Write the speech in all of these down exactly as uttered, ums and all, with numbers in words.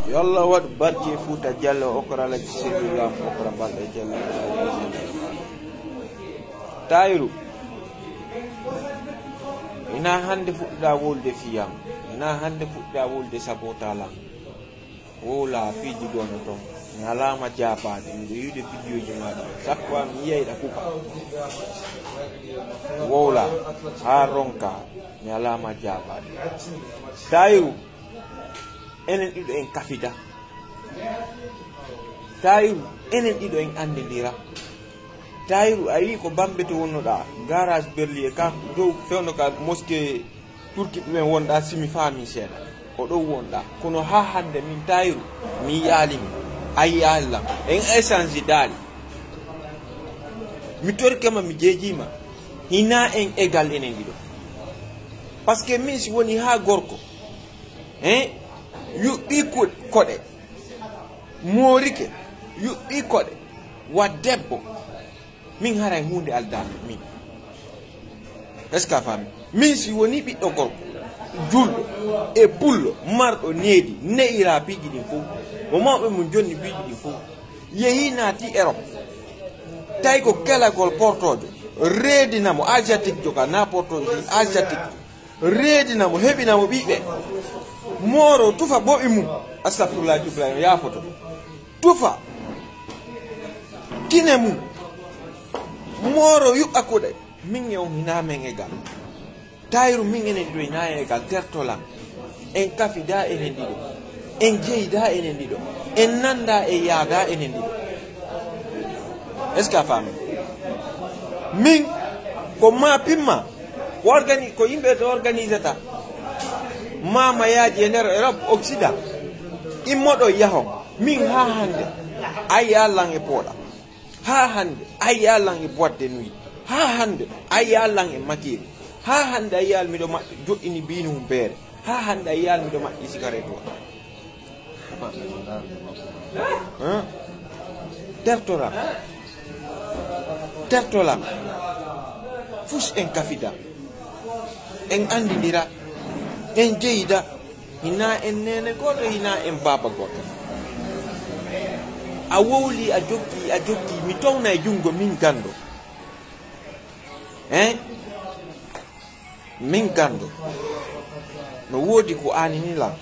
Yo Allah waɗ barke Fuuta Jallo, okra la ci seeɗu lam, okra balɗe Jallo. Tayru, ina hannde fuɗɗa wolde fiyam, ina hannde fuɗɗa wolde sabota lam. Wowla piiji gono toon, mi alaama jaabaade, miɗo yiɗi vidéo ji ma ɗi. Chaque fois mi yiyay ɗa kuka. Wowla, haa ronka, mi alaama jaabaade. Tayru, enen ɗiɗo en kafida. Tayru, enen ɗiɗo en anndidira. Tayru, a yii ko Bambe to wonnoɗaa, garage Berlier, ka dow fewndo ka mosquée Turki ɗumen wonɗaa, si mi faami seeɗa. Ko ɗow wonɗaa. Kono haa hannde min Tayru, mi yiyaalima. A yiyaali lam. En échange daali. Mi torike ma, mi jeejiima. Hinaa en égal enen ɗiɗo. Parce que min si woni haa gorko, hein, yuɓɓii ko-, koɗe, moorike, yuɓɓii koɗe, wa debbo, min haray huunde aldaani min. Est-ce que a faami? Min si woni ɓiɗɗo gorko, julɗo, e pullo, marɗo needi, ne'iraa piiji ɗin fof, mo mawɓe mum jonni piiji ɗin fof, yehi naati Europe, tawi ko kelagol portoojo, reedina mo asiatique joka, na portoojo, asiatique. Reedina mo, heɓina mo ɓiɓɓe. Mooro tufa boɓi mum. Astafirullah, Ibrahima yaafoto. Tufa kine mum. Mooro yuɓɓa kuɗe. Min e on hinaa men égal. Tayru, min enen ɗiɗo hinaa en égal. Tertolan. En kafida enen ɗiɗo. En jeyda enen ɗiɗo. En nanda e yaada enen ɗiɗo. Est-ce que a faami? Min, ko ma pimma, ko organi-, ko yimɓe to organisata. Mama yaaji e nder Europe Occident. Immoɗo yahon. Min haa hannde, a yiyaa lan e pooɗa. Haa hannde, a yiyaa lan e boîte de nuit. Haa hannde, a yiyaa lan e makiiri. Haa hannde, a yiyaa miɗo maɓɓi, joɗɗini biinu humpeere. Haa hannde, a yiyaa miɗo maɓɓi sigaret o. Hein? Tertoram. Tertoram. Fus en kafida. En anndindira. En jeyida. Hinaa en neene gooto, hinaa en baaba gooto. A wowli, a jokki, a jokki. Mi towna e junngo min ganndo. Hein? Min ganndo, no woodi ko aanini lan.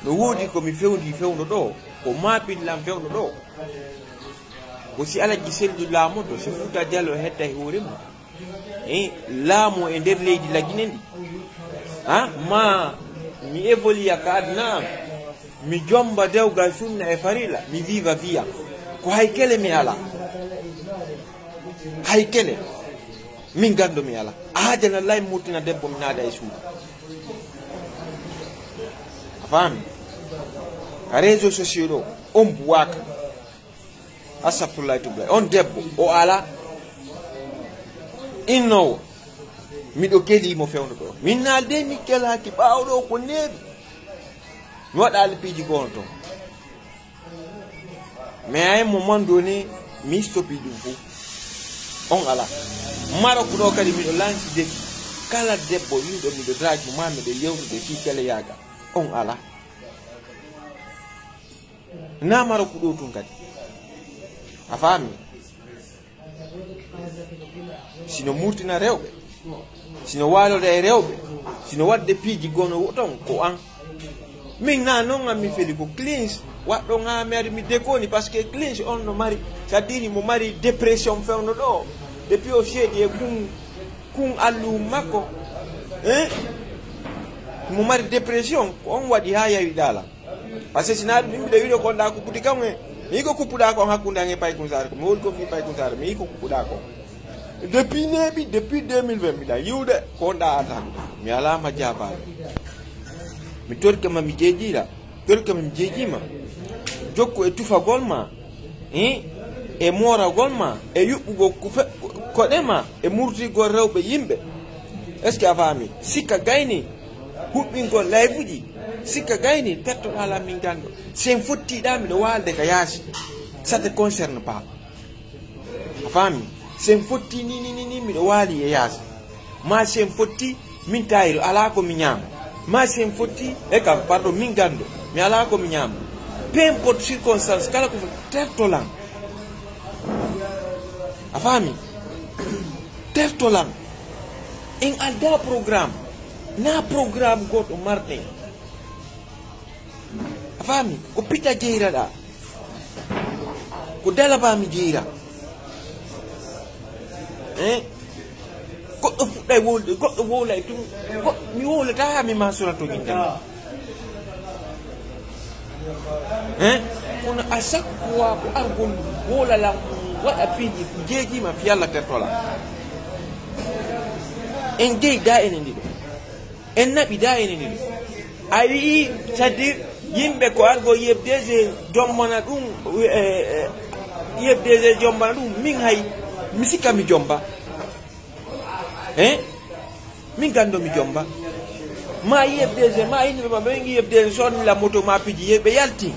No woodi ko mi fewndii fewndo ɗoo, ko maapin lan fewndo ɗoo. Ko si Alaji Seldu laamoto, si Fuuta Jallo hetta e hoore mum. Eh, laamu e nder leydi Lagine ndi. Ha? Ma mi évolue ka aduna am. Mi jomba dewgal sunna e farilla, mi viva viyam. Ko hay kele mi alaa. Hay kele. Min ganndo mi alaa. A haajana lay murtina debbo mi naada e suudu. A faami? Ka réseaux sociaux ɗoo, on buwaaka. Astafirullah, tubla. On debbo, o alaa. Innoowo. Miɗo kelii mo fewndo ɗoo. Min naalde mi kelaaki ɓaawo ɗoo ko neeɓi. Mi waɗaali piiji goonga toon. Mais à un moment donné, mi stoppi ɗum fof. On alaa. Maroc ɗoo kadi miɗo lanci défi. Kala debbo wi'uɗo miɗo drague mo, maa miɗo yewtude fii keleyaagal. On alaa. Na Maroc ɗoo tun kadi. A faami? Sino murtina rewɓe, sino waaloda e rewɓe, sino waɗde piiji gono toon, ko an. Min na noon am mi feli ko Clinch, waɗɗo ŋaamere mi dekoni, parce que Clinch on no mari, c'est-à-dire mo mari dépression fewndo ɗoo, depuis o seedi e kun, kun alluhun makko, hein? Mo mari dépression, ko on waɗi haa yawi ɗaala. Parce que si na ɗum yimɓe ɓe wiɗo kon ɗa kuppude kam e, mi ko kuppuɗa kon hakkunde an e Paykun Saare, ko mi woni ko mi Paykun Saare, mi ko kuppuɗa kon. Depuis neeɓi, depuis deux mille vingt, mbiɗa yiwde ko on ɗa arta hakkunde. Mi alaa ma jaabaade. Mi torke ma mi jeejiira, torke ma mi jeejiima. Jokku e tufagol ma, eh, e mooragol ma, e yuɓɓugol ko fe-, koɗe ma, e murtigol rewɓe yimɓe. Est-ce que a faami? Sikka gayni. Huɓɓingol live uji, sikka gayni, pettoɗaa lan min ganndo. Si en fottiɗaa, miɗo waalde ka yaasi. Ça te concerne pas. A faami? Si en fotti ni, ni, ni, ni, miɗo waali e yaasi. Ma si en fotti, min Tayiru, alaa ko mi ñaama. Ma si en fotti, e kam, pardon, min ganndo. Mi alaa ko mi ñaama. Peu importe circonstance, kala ko tertolan. A faami? Tertolan. En aldaa programme. Na programme gooto marɗen. A faami? Ko pita jeyraɗaa. Ko dalaba mi jeyra. Eh? Goɗɗo fuɗɗay wowlude, goɗɗo wowlay tun. Go-, mi wowlata haa mi ma sora to gintam. Eh? Kono à chaque fois ko argol wowlalan waɗa piiji jeejima fi Alla tertola. En jeyda enen ɗiɗo. En naɓida enen ɗiɗo. A wi'i, c'est-à-dire, yimɓe ko argo U F D G jombana ɗum, eh, eh, U F D G jombana ɗum, min hay, mi sikka mi jomba. Eh? Min gando mi jomba. Ma U F D G, ma yimɓe ma, ɓe ngi U F D G sodni la moto ma piji, ye ɓe yalti.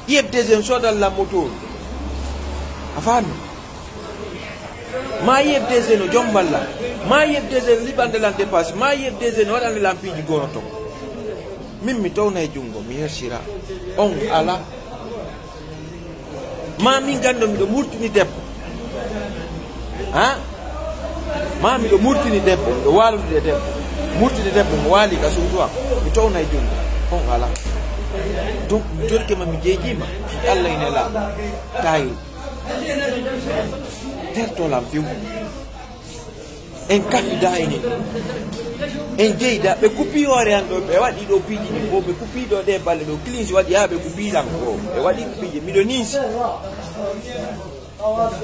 U F D G no sodalla moto. A faami? Ma U F D G no jomballa. Ma U F D G no liɓande lan dépasse. Ma U F D G no waɗande lan piiji gonoto. Min mi towna e jungo, mi hersira. On ala. Ma min gando miɗo murtini debbo. Ha? Ma miɗo murtini debbo, miɗo walude debbo. Murtini debbo, mo wali ka suudu am. Mi towna e jungo. On ala. Donc, mi torke ma, mi jeejima. Fi Allah ina la. Tayi. Tertolam fiw. En kafida enen. En jeyda, ɓe kupi hoore an ɗo, ɓe waɗi ɗo piiji ɗi fof, ɓe kupi ɗo ɗe balle ɗo, cleansi waɗi haa ɓe kupi lan ko. Ɓe waɗi piiji, miɗo ninsi.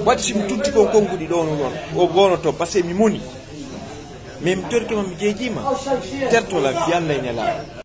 Waɗi si mi tutti kon konnguɗi ɗo no ɗon, o gono to, parce que mi moni. Mais mi torke ma, mi jeejima. Tertolam fi Allah ina la.